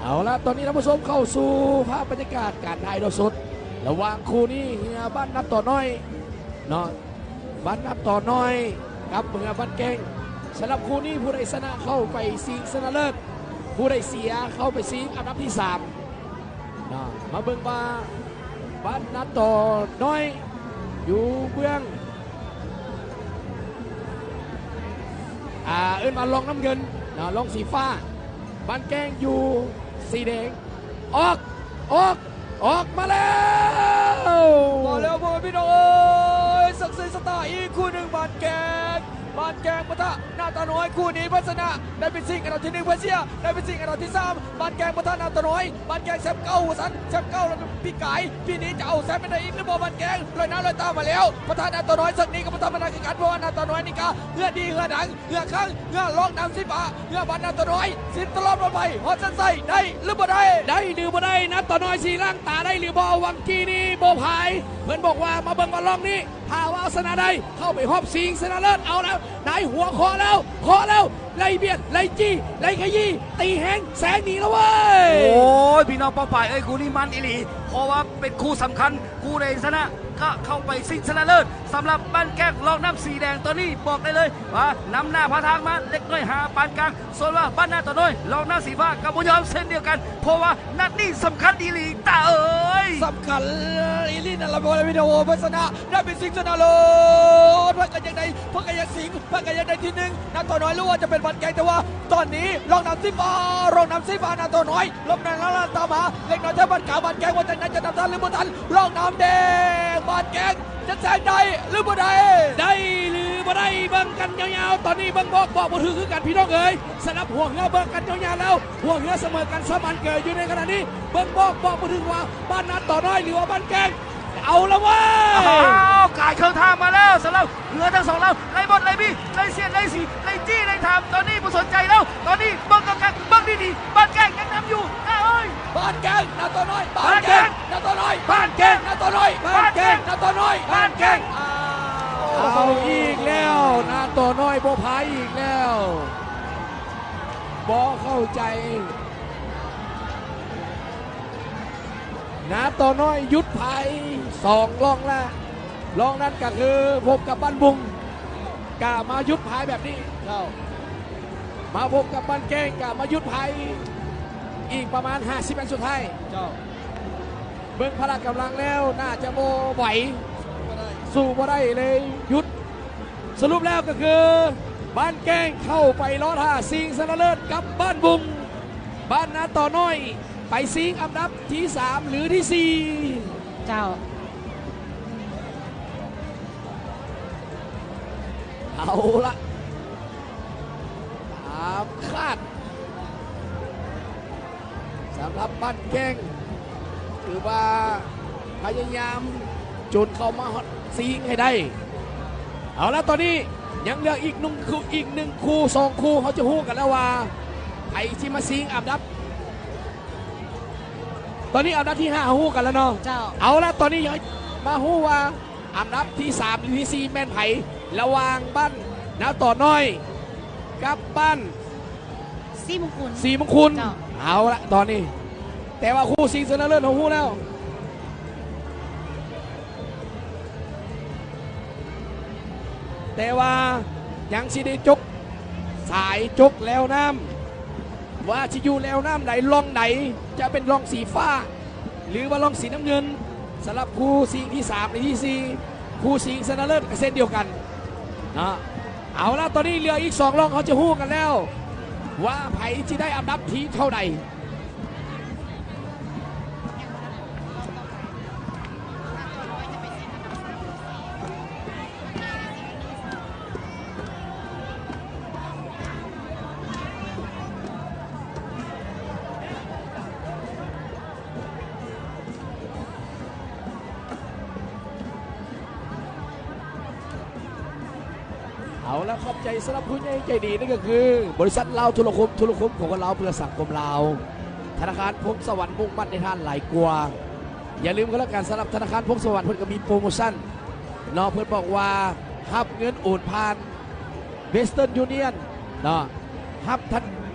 ເອົາລະ ຕອນນີ້ທ່ານຜູ້ຊົມເຂົ້າສູ່ພາບບັນຍາກາດການຖ່າຍທອດສົດ ລະຫວ່າງຄູ່ນີ້ ເຮືອບ້ານນາຕໍ່ນ້ອຍເນາະ ບ້ານນາຕໍ່ນ້ອຍກັບເຮືອບ້ານແກ້ງ. ສຳລັບຄູ່ນີ້ ຜູ້ໃດຊະນະເຂົ້າໄປຊິງຊະນະເລີດ, ຜູ້ໃດເສຍເຂົ້າໄປຊິງອັນດັບທີສາມເນາະ. ມາເບິ່ງວ່າບ້ານນາຕໍ່ນ້ອຍຢູ່ເບື້ອງ ອ່າ ເອີ້ນວ່າລ່ອງນ້ຳເງິນເນາະ ລ່ອງສີຟ້າ, ບ້ານແກ້ງຢູ່ສີແດງ. ອອກ ອອກ ອອກມາແລ້ວ ມາແລ້ວ ພໍ່ແມ່ພີ່ນ້ອງເອີຍ ສັກສີຊະຕາອີກຄູ່ໜຶ່ງ ບ້ານແກ້ງ ບ້ານແກ້ງປະທະນາຕໍ່ນ້ອຍ. ຄູ່ນີ້ເພິ່ນຊະນະໄດ້ໄປຊິງອັນດັບທີໜຶ່ງ ເພິ່ນເສຍໄດ້ໄປຊິງອັນດັບທີສາມ. ບ້ານແກ້ງປະທະນາຕໍ່ນ້ອຍ ບ້ານແກ້ງແຊມເກົ່າວ່າຊັ້ນ ແຊມເກົ່າແລ້ວປີກາຍ ປີນີ້ຈະເອົາແຊມໄປໄດ້ອີກຫຼືບໍ່ ບ້ານແກ້ງ ລອຍໜ້າລອຍຕາມາແລ້ວ. ປະທະນາຕໍ່ນ້ອຍ ເຊິ່ງນີ້ກໍບໍ່ທຳມະດາຄືກັນ ເພາະວ່ານາຕໍ່ນ້ອຍນີ້ກະເຮືອດີເຮືອດັງ ເຮືອຄັງ ເຮືອລ່ອງນ້ຳສີຟ້າ ເຮືອບ້ານນາຕໍ່ນ້ອຍ ຊິນຕະຫຼອບລອດໄປຮອດເສັ້ນໄຊໄດ້ຫຼືບໍ່ໄດ້? ໄດ້ຫຼືບໍ່ໄດ້? ນາຕໍ່ນ້ອຍຊິລ້າງຕາໄດ້ຫຼືບໍ່? ຫວ່າງກີ້ນີ້ບໍ່ພາຍ ເພິ່ນບອກວ່າມາເບິ່ງວ່າລ່ອງນີ້ ຖ້າວ່າເອົາຊະນະໄດ້ ເຂົ້າໄປຮອບຊິງຊະນະເລີດ. ເອົາແລ້ວ ນາຍຫົວເຄາະແລ້ວ ເຄາະແລ້ວ ໄລ່ບຽດ ໄລ່ຈີ້ ໄລ່ຂະຢີ້ ຕີແຮງ ແຊງໜີແລ້ວເວີຍ. ໂອ້ຍ ພີ່ນ້ອງປ້ອງປາຍເອີຍ ຄູ່ນີ້ມັນອີ່ຫຼີ ເພາະວ່າເປັນຄູ່ສຳຄັນ ຄູ່ໃດຊະນະກະເຂົ້າໄປຊິງຊະນະເລີດ. ສຳລັບບ້ານແກ້ງລ່ອງນ້ຳສີແດງ ຕອນນີ້ບອກໄດ້ເລີຍວ່ານຳໜ້າພາທາງມາເລັກນ້ອຍຫາປານກາງ, ສ່ວນວ່າບ້ານນາຕໍ່ນ້ອຍລ່ອງນ້ຳສີຟ້າກະບໍ່ຍອມເຊັ່ນດຽວກັນ ເພາະວ່ານັດນີ້ສຳຄັນອີ່ຫຼີ ຕາເອີຍ. ສຳຄັນອີ່ຫຼີນັ້ນລະ ພໍ່ແມ່ພີ່ນ້ອງເອີຍ ເພິ່ນຊະນະໄດ້ໄປຊິງຊະນະເລີດ ເພິ່ນກະຢາກໄດ້ ເພິ່ນກະຢາກຊິງ ເພິ່ນກະຢາກໄດ້ທີໜຶ່ງ ນາຕໍ່ນ້ອຍ ຫຼືວ່າຈະເປັນບ້ານແກ້ງ. ແຕ່ວ່າຕອນນີ້ລ່ອງນ້ຳສີຟ້າ ລ່ອງນ້ຳສີຟ້າ ນາຕໍ່ນ້ອຍ ລົບໃນລະລະຕາມາເລັກນ້ອຍ ແຖວບ້ານກາງ ບ້ານແກ້ງວ່າຈັ່ງໃດ ຈະນຳທັນຫຼືບໍ່ທັນ. ລ່ອງນ້ຳແດງ ບ້ານແກ້ງຈະແຊງໄດ້ຫຼືບໍ່ໄດ້? ໄດ້ຫຼືບໍ່ໄດ້? ເບິ່ງກັນຍາວໆ ຕອນນີ້ເບິ່ງບອກບອກບໍ່ຖືກຄືກັນ ພີ່ນ້ອງເອີຍ. ສຳລັບຫົວເຮືອເບິ່ງກັນຍາວໆແລ້ວ ຫົວເຮືອສະເໝີກັນສະໝັນເກີຍຢູ່ໃນຂະນະນີ້. ເບິ່ງບອກບອກບໍ່ຖືກວ່າບ້ານນາຕໍ່ນ້ອຍ ຫຼືວ່າບ້ານແກ້ງ ເອົາລະເວີຍ. ອ້າວ ກາຍເຄິ່ງທາງມາແລ້ວ ສຳລັບເຮືອທັງສອງລຳ ໄລ່ບົດ ໄລ່ບີ ໄລ່ສຽດ ໄລ່ສີ ໄລ່ຈີ້ ໄລ່ຖາມ ຕອນນີ້ບໍ່ສົນໃຈແລ້ວ. ຕອນນີ້ເບິ່ງກັນ ເບິ່ງດີໆ ບ້ານແກ້ງຍັງນຳຢູ່ ຕາເອີຍ. ບ້ານແກ້ງ ນາຕໍ່ນ້ອຍ ບ້ານແກ້ງ ນາຕໍ່ນ້ອຍ ບ້ານແກ້ງ ນາຕໍ່ນ້ອຍ ບ້ານແກ້ງ ນາຕໍ່ນ້ອຍ ບ້ານແກ້ງ. ອ້າວ ເອົາອີກແລ້ວ ນາຕໍ່ນ້ອຍບໍ່ພາຍອີກແລ້ວ ບໍ່ເຂົ້າໃຈ. ນາຕໍ່ນ້ອຍຢຸດພາຍສອງລ່ອງລະ ລ່ອງນັ້ນກະຄືພົບກັບບ້ານບຸງ ກະມາຢຸດພາຍແບບນີ້. ເຈົ້າ ມາພົບກັບບ້ານແກ້ງ ກະມາຢຸດພາຍອີກປະມານຫ້າສິບແມັດສຸດທ້າຍ. ເຈົ້າ ເບິ່ງພະລະກຳລັງແລ້ວໜ້າຈະບໍ່ໄຫວ ບໍ່ໄດ້ ສູ້ບໍ່ໄດ້ເລີຍ ຢຸດ. ສະຫຼຸບແລ້ວກະຄື ບ້ານແກ້ງເຂົ້າໄປລໍຖ້າຊິງຊະນະເລີດກັບບ້ານບຸງ. ບ້ານນາຕໍ່ນ້ອຍໄປຊິງອັນດັບທີສາມ ຫຼື ທີສີ່. ເຈົ້າ ເອົາລະ ຕາມຄາດ ສຳລັບບ້ານແກ້ງ ຖືວ່າພະຍາຍາມຈົນເຂົ້າມາຮອດຊິງໃຫ້ໄດ້. ເອົາລະ ຕອນນີ້ຍັງເຫຼືອອີກໜຶ່ງຄູ່ ອີກໜຶ່ງຄູ່ ສອງຄູ່ ເຮົາຈະຮູ້ກັນແລ້ວວ່າໃຜຊິມາຊິງອັນດັບ. ຕອນນີ້ອັນດັບທີຫ້າເຮົາຮູ້ກັນແລ້ວເນາະ. ເຈົ້າ ເອົາລະ ຕອນນີ້ມາຮູ້ວ່າອັນດັບທີສາມ ຫຼື ທີສີ່ ແມ່ນໃຜ ລະຫວ່າງບ້ານນາຕໍ່ນ້ອຍກັບບ້ານ ສີມຸງຄຸນ ສີມຸງຄຸນ. ເຈົ້າ ເອົາລະ ຕອນນີ້ ແຕ່ວ່າຄູ່ຊິງຊະນະເລີດເຮົາຮູ້ແລ້ວ ແຕ່ວ່າຍັງຊິໄດ້ຈົກສາຍ ຈົກແລວນ້ຳ ວ່າຊິຢູ່ແລວນ້ຳໃດ ລ່ອງໃດ ຈະເປັນລ່ອງສີຟ້າ ຫຼືວ່າລ່ອງສີນ້ຳເງິນ. ສຳລັບຄູ່ຊິງທີສາມ ແລະ ທີສີ່ ຄູ່ຊິງຊະນະເລີດກະເຊັ່ນດຽວກັນເນາະ. ເອົາລະ ຕອນນີ້ເຫຼືອອີກສອງລ່ອງ ເຮົາຈະຮູ້ກັນແລ້ວວ່າໃຜຊິໄດ້ອັນດັບທີເທົ່າໃດ. ເອົາລະ ຂອບໃຈສຳລັບຜູ້ໃຫຍ່ໃຈດີ ນັ້ນກະຄືບໍລິສັດລາວໂທລະຄົມ ໂທລະຄົມຂອງຄົນລາວເພື່ອສັງຄົມລາວ, ທະນາຄານພົງສະຫວັນ ມຸ່ງໝັ້ນໃນທ່ານຫຼາຍກວ່າ. ຢ່າລືມກັນລະກັນ ສຳລັບທະນາຄານພົງສະຫວັນ ເພິ່ນກະມີໂປຣໂມຊັນເນາະ, ເພິ່ນບອກວ່າຮັບເງິນໂອນຜ່ານ Western Union ເນາະ ຮັບທັນ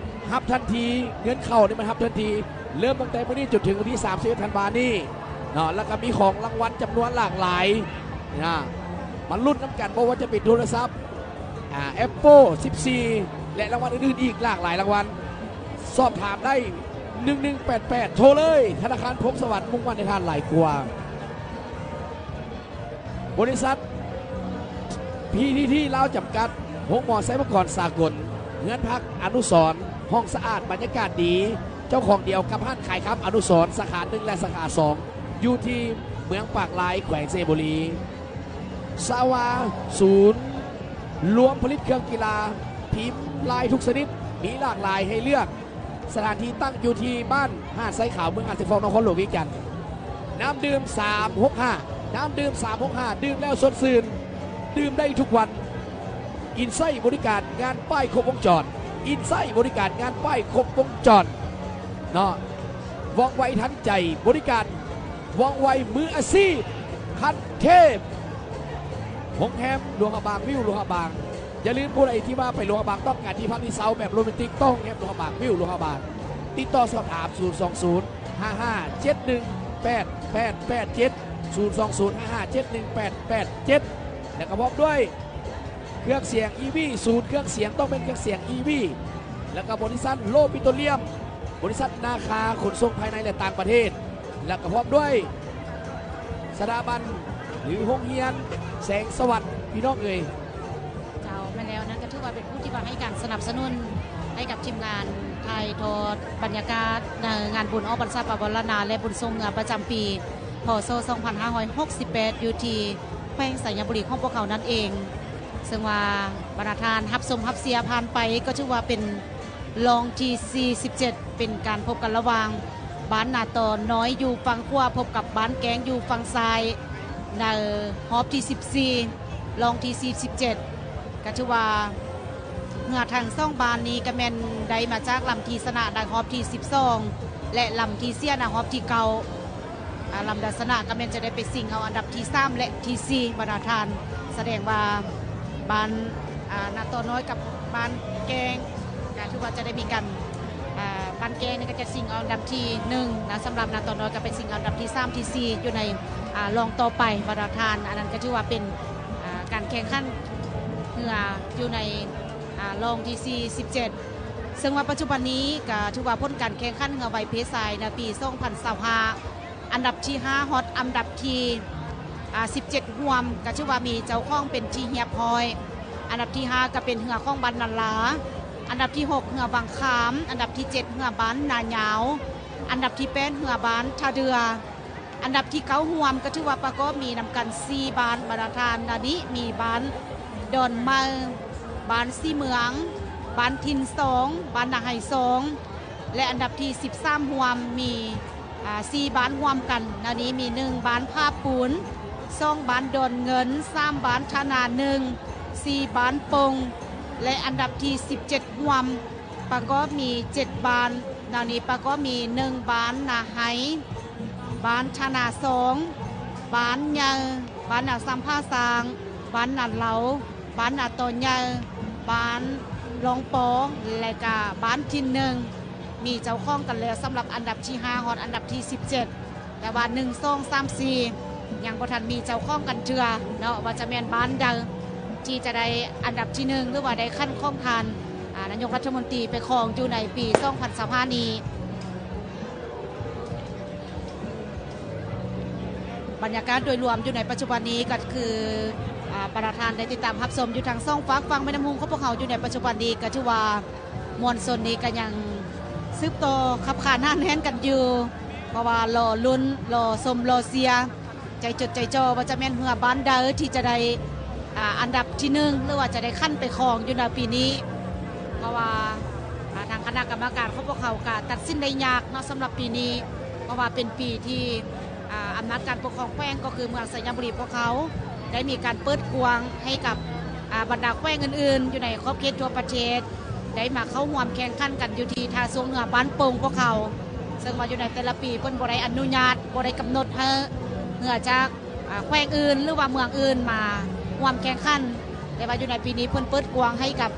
ຮັບທັນທີ ເງິນເຂົ້ານີ້ມັນຮັບທັນທີ ເລີ່ມຕັ້ງແຕ່ມື້ນີ້ຈົນເຖິງວັນທີສາມສິບເອັດທັນວານີ້ເນາະ ແລ້ວກໍມີຂອງລາງວັນຈຳນວນຫຼາກຫຼາຍນະ ມາລຸ້ນນຳກັນ ບໍ່ວ່າຈະເປັນໂທລະສັບ ອ່າ Apple ສິບສີ່ ແລະ ລາງວັນອື່ນໆອີກຫຼາກຫຼາຍລາງວັນ. ສອບຖາມໄດ້ ໜຶ່ງໜຶ່ງແປດແປດ ໂທເລີຍ ທະນາຄານພົງສະຫວັນ ມຸ່ງໝັ້ນໃຫ້ທ່ານຫຼາຍກວ່າ. ບໍລິສັດ PTT ລາວ ຈຳກັດ, ໂຮງໝໍໄຊມັງກອນສາກົນ, ເຮືອນພັກອະນຸສອນ, ຫ້ອງສະອາດ ບັນຍາກາດດີ, ເຈົ້າຂອງດຽວກັບຮ້ານຂາຍຄຳອະນຸສອນ ສາຂາໜຶ່ງ ແລະ ສາຂາສອງ ຢູ່ທີ່ເມືອງປາກລາຍ ແຂວງໄຊຍະບູລີ. ຊາວາ ສູນລວມຜະລິດເຄື່ອງກິລາ ພິມລາຍທຸກຊະນິດ ມີຫຼາກຫຼາຍໃຫ້ເລືອກ. ສະຖານທີ່ຕັ້ງຢູ່ທີ່ບ້ານຫາດຊາຍຂາວ ເມືອງຫາດຊາຍຟອງ ນະຄອນຫຼວງວຽງຈັນ. ນ້ຳດື່ມສາມຫົກຫ້າ ນ້ຳດື່ມສາມຫົກຫ້າ ດື່ມແລ້ວສົດຊື່ນ ດື່ມໄດ້ທຸກວັນ. ອິນໄຊບໍລິການງານປ້າຍຄົບວົງຈອນ ອິນໄຊບໍລິການງານປ້າຍຄົບວົງຈອນເນາະ ວ່ອງໄວທັນໃຈ ບໍລິການວ່ອງໄວ ມືອາຊີບ ຂັ້ນເທບ. ໂຮງແຮມຫຼວງພະບາງ ວິວຫຼວງພະບາງ. ຢ່າລືມ ຜູ້ໃດທີ່ວ່າໄປຫຼວງພະບາງ ຕ້ອງການທີ່ພັກທີ່ເຊົາແບບໂຣແມນຕິກ ຕ້ອງແຮມຫຼວງພະບາງ ວິວຫຼວງພະບາງ. ຕິດຕໍ່ສອບຖາມ ສູນສອງສູນ ຫ້າຫ້າເຈັດໜຶ່ງ ແປດແປດແປດເຈັດ ສູນສອງສູນ ຫ້າຫ້າເຈັດໜຶ່ງ ແປດແປດເຈັດ ແລະ ກໍພ້ອມດ້ວຍເຄື່ອງສຽງ ອີ ວີ ສູນເຄື່ອງສຽງ ຕ້ອງເປັນເຄື່ອງສຽງ ອີ ວີ ແລະ ກໍບໍລິສັດໂລປິໂຕລຽມ ບໍລິສັດນາຄາຂົນສົ່ງພາຍໃນ ແລະ ຕ່າງປະເທດ ແລະ ກໍພ້ອມດ້ວຍສະຖາບັນ ຫຼື ໂຮງຮຽນແສງສະຫວັດ ພີ່ນ້ອງເອີຍ. ເຈົ້າ ແມ່ນແລ້ວ ນັ້ນກໍຖືວ່າເປັນຜູ້ທີ່ວ່າໃຫ້ການສະໜັບສະໜູນໃຫ້ກັບທີມງານຖ່າຍທອດບັນຍາກາດໃນງານບຸນອອກພັນສາປະວາລະນາ ແລະ ບຸນຊ່ວງເຮືອປະຈຳປີ ພ.ສ. ສອງພັນຫ້າຮ້ອຍຫົກສິບແປດ ຢູ່ທີ່ແຂວງໄຊຍະບູລີຂອງພວກເຮົານັ້ນເອງ. ເຊິ່ງວ່າບັນດາທ່ານຮັບຊົມຮັບເຊຍຜ່ານໄປ ກໍຖືວ່າເປັນ ລອງທີສີ່ສິບເຈັດ ເປັນການພົບກັນລະຫວ່າງບ້ານນາຕໍນ້ອຍຢູ່ຝັ່ງຂວາ ພົບກັບບ້ານແກ້ງຢູ່ຝັ່ງຊ້າຍ ໃນຮອບທີສິບສີ່ ລອງທີສີ່ສິບເຈັດ ກໍຖືວ່າເຮືອທັງສອງບ້ານນີ້ກໍແມ່ນໄດ້ມາຈາກລຳທີ່ຊະນະໃນຮອບທີສິບສອງ ແລະ ລຳທີ່ເສຍໃນຮອບທີເກົ້າ. ອາ ລຳດັດຊະນະກໍແມ່ນຈະໄດ້ໄປຊິງເອົາອັນດັບທີສາມ ແລະ ທີສີ່ ບັນດາທ່ານ ສະແດງວ່າບ້ານ ອາ ນາຕໍນ້ອຍກັບບ້ານແກ້ງ ກໍຖືວ່າຈະໄດ້ມີກັນ ອາ ບ້ານແກ້ງນີ້ກໍຈະຊິງເອົາອັນດັບທີໜຶ່ງນະ ສຳລັບນາຕໍນ້ອຍກໍໄປຊິງເອົາອັນດັບທີສາມ ທີສີ່ ຢູ່ໃນ ອາ ລອງຕໍ່ໄປ ບັນດາທ່ານ. ອັນນັ້ນກໍຖືວ່າເປັນ ອາ ການແຂ່ງຂັນເຮືອຢູ່ໃນ ອາ ລອງທີສີ່ສິບເຈັດ ເຊິ່ງວ່າປັດຈຸບັນນີ້ກໍຖືວ່າຜົນການແຂ່ງຂັນເຮືອໄວເພສຊາຍໃນປີສອງພັນຊາວຫ້າ ອັນດັບທີຫ້າຮອດອັນດັບທີ ອາ ສິບເຈັດຮ່ວມ ກໍຖືວ່າມີເຈົ້າຂອງເປັນທີ່ຮຽບຮ້ອຍ. ອັນດັບທີຫ້າກໍເປັນເຮືອຂອງບ້ານນາລາ, ອັນດັບທີຫົກເຮືອວັງຄາມ, ອັນດັບທີເຈັດເຮືອບ້ານນາຍາວ, ອັນດັບທີແປດເຮືອບ້ານທ່າເດື່ອ, ອັນດັບທີເກົ້າຮ່ວມ ກໍຖືວ່າປະກອບມີນຳກັນສີ່ບ້ານ ບັນດາທ່ານ. ດຽວນີ້ມີບ້ານດອນໃໝ່, ບ້ານສີເມືອງ, ບ້ານຖິ່ນສອງ, ບ້ານນາໄຮສອງ ແລະ ອັນດັບທີສິບສາມຮ່ວມມີ ອາ ສີ່ບ້ານຮ່ວມກັນ. ອັນນີ້ມີ ໜຶ່ງ ບ້ານຜາປູນ, ສອງ ບ້ານດອນເງິນ, ສາມ ບ້ານທະນາໜຶ່ງ, ສີ່ ບ້ານປົງ ແລະ ອັນດັບທີສິບເຈັດຮ່ວມ ປະກອບມີເຈັດບ້ານ. ແນວນີ້ປະກອບມີ ໜຶ່ງ ບ້ານນາໄຮ, ບ້ານທະນາສອງ, ບ້ານໃຫຍ່, ບ້ານນາຊຳຜາຊ້າງ, ບ້ານນາເລົາ, ບ້ານນາຕໍໃຫຍ່, ບ້ານລອງປໍ ແລະ ກະບ້ານຖິ່ນໜຶ່ງ ມີເຈົ້າຂອງກັນແລ້ວ ສຳລັບອັນດັບທີຫ້າຮອດອັນດັບທີສິບເຈັດ. ແຕ່ວ່າ ໜຶ່ງ ສອງ ສາມ ສີ່ ຍັງບໍ່ທັນມີເຈົ້າຂອງກັນເທື່ອເນາະ ວ່າຈະແມ່ນບ້ານໃດທີ່ຈະໄດ້ອັນດັບທີໜຶ່ງ ຫຼືວ່າໄດ້ຂັ້ນຂອງທ່ານ ອາ ນາຍົກລັດຖະມົນຕີໄປຄອງຢູ່ໃນປີສອງພັນຊາວຫ້ານີ້. ບັນຍາກາດໂດຍລວມຢູ່ໃນປັດຈຸບັນນີ້ກໍຄື ອາ ບັນດາທ່ານໄດ້ຕິດຕາມຮັບຊົມຢູ່ທັງສອງຟາກຝັ່ງແມ່ນ້ຳຮຸ່ງຂອງພວກເຮົາຢູ່ໃນປັດຈຸບັນນີ້ ກໍຖືວ່າມວນຊົນນີ້ກໍຍັງສືບຕໍ່ຂັບຂານໜາແໜ້ນກັນຢູ່ ເພາະວ່າລໍລຸ້ນ ລໍຊົມ ລໍເຊຍ ໃຈຈົດໃຈຈ່ອວ່າຈະແມ່ນເຮືອບ້ານໃດທີ່ຈະໄດ້ ອາ ອັນດັບທີໜຶ່ງ ຫຼືວ່າຈະໄດ້ຂັ້ນໄປຄອງຢູ່ໃນປີນີ້. ເພາະວ່າ ອາ ທາງຄະນະກຳມະການຂອງພວກເຮົາກະຕັດສິນໄດ້ຍາກເນາະ ສຳລັບປີນີ້ ເພາະວ່າເປັນປີທີ່ ອາ ອຳນາດການປົກຄອງແຂວງ ກໍຄືເມືອງໄຊຍະບູລີພວກເຮົາ ໄດ້ມີການເປີດກວ້າງໃຫ້ກັບ ອາ ບັນດາແຂວງອື່ນໆ ຢູ່ໃນຂອບເຂດທົ່ວປະເທດ ໄດ້ມາເຂົ້າຮ່ວມແຂ່ງຂັນກັນຢູ່ທີ່ທ່າຊ່ວງເຮືອບ້ານໂປ່ງພວກເຮົາ. ເຊິ່ງວ່າຢູ່ໃນແຕ່ລະປີເພິ່ນບໍ່ໄດ້ອະນຸຍາດ ບໍ່ໄດ້ກຳນົດໃຫ້ເຮືອຈາກ ອາ ແຂວງອື່ນ ຫຼືວ່າເມືອງອື່ນມາຮ່ວມແຂ່ງຂັນ, ແຕ່ວ່າຢູ່ໃນປີນີ້ເພິ່ນເປີດກວ້າງໃຫ້ກັບ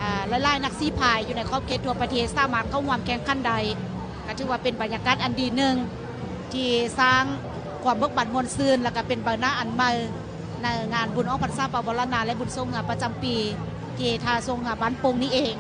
ອາ ຫຼາຍໆນັກສີພາຍຢູ່ໃນຂອບເຂດທົ່ວປະເທດສາມາດເຂົ້າຮ່ວມແຂ່ງຂັນໄດ້. ກໍຖືວ່າເປັນບັນຍາກາດອັນດີໜຶ່ງ ທີ່ສ້າງຄວາມເບີກບານມ່ວນຊື່ນ ແລ້ວກໍເປັນໃບໜ້າອັນໃໝ່ ໃນງານບຸນອອກພັນສາປະວາລະນາ ແລະ ບຸນຊ່ວງເຮືອປະຈຳປີ ທີ່ທ່າຊ່ວງເຮືອບ້ານປຸ່ງນີ້ເອງ.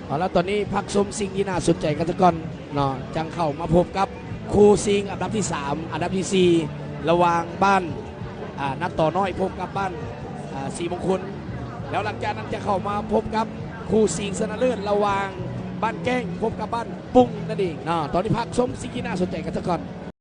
ເອົາລະ ຕອນນີ້ພັກຊົມສິ່ງທີ່ໜ້າສົນໃຈກັນຊະກ່ອນເນາະ ຈັ່ງເຂົ້າມາພົບກັບຄູ່ຊິງອັນດັບທີສາມ ອັນດັບທີສີ່ ລະຫວ່າງບ້ານ ອາ ນາຕໍນ້ອຍພົບກັບບ້ານ ອາ ສີມົງຄົນ ແລ້ວຫຼັງຈາກນັ້ນຈະເຂົ້າມາພົບກັບຄູ່ຊິງຊະນະເລີດລະຫວ່າງບ້ານແກ້ງພົບກັບບ້ານປຸງນັ້ນເອງເນາະ. ຕອນນີ້ພັກຊົມສິ່ງທີ່ໜ້າສົນໃຈກັນຊະກ່ອນ.